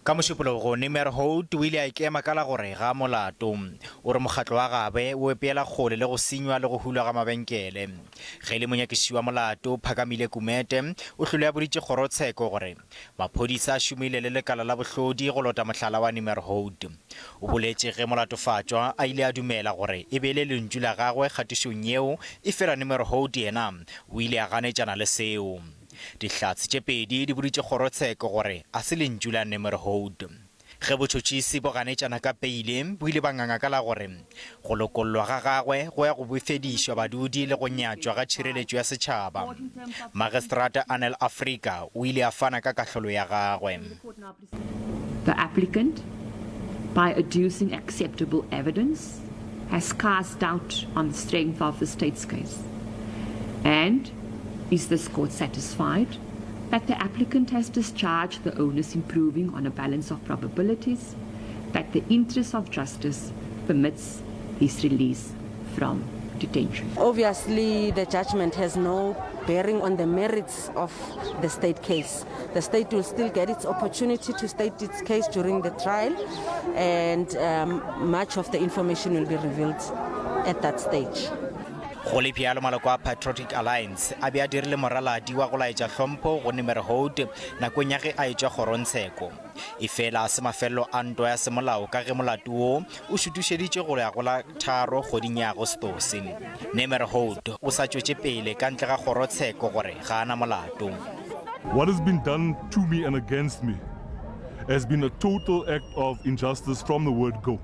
Ka Mošupologo, Nimmerhout o ile a ikema ka la gore ga a molato. O re mokgatlo wa gagwe o epeela kgole le go senywa le go hulwa ga mabenkele. Ge e le monyakišiši wa molato, Phakamile Kumete, o hlwele a boditše kgorotsheko gore maphodisa a šomile le lekala la bohlodi go lota mohlala wa Nimmerhout. O boletše ge molatofatšwa a ile a dumela gore e be e le lentšu la gagwe kgatišong yeo, efela Nimmerhout yena o ile a ganetšana le seo. Dihlatse tše pedi di boditše kgorotsheko gore a se lentšu la Nimmerhout. Ge botšhotšhisi bo ganetšana ka peile, bo ile ba nganga ka la gore go lokollwa ga gagwe go ya go befedišwa badudi le go nyatšwa ga tšhireletšo ya setšhaba. Magistrata Anel Afrika o ile a fana ka kahlolo ya gagwe. The applicant, by adducing acceptable evidence, has cast doubt on the strength of the state's case. And is this court satisfied that the applicant has discharged the onus in proving on a balance of probabilities that the interest of justice permits his release from detention? Obviously, the judgment has no bearing on the merits of the state case. The state will still get its opportunity to state its case during the trial, and um, much of the information will be revealed at that stage. Go le bjalo, maloko a Patriotic Alliance a be a dirile moraladi wa go laetša hlompho go Nimerhout nakong ya ge a etšwa kgorongtsheko. Efela a se mafelelo a ntwa ya semolao ka ge molato wo o šutušeditšwe go ya go la tharo kgweding ya Agostose. Nemerhout o sa tšwetše pele ka ntle ga kgorotsheko gore ga a na molato. What has been done to me and against me has been a total act of injustice from the word go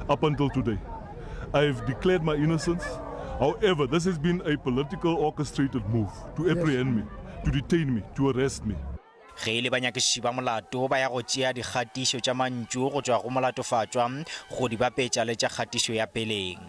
up until today. I've declared my innocence. However, this has been a political orchestrated move to apprehend me, to detain me, to arrest me. Ge e le banyakišiši ba molato ba ya go tšea dikgatišo tša mantšu go tšwa go molatofatšwa go di bapetša le tša kgatišo ya peleng.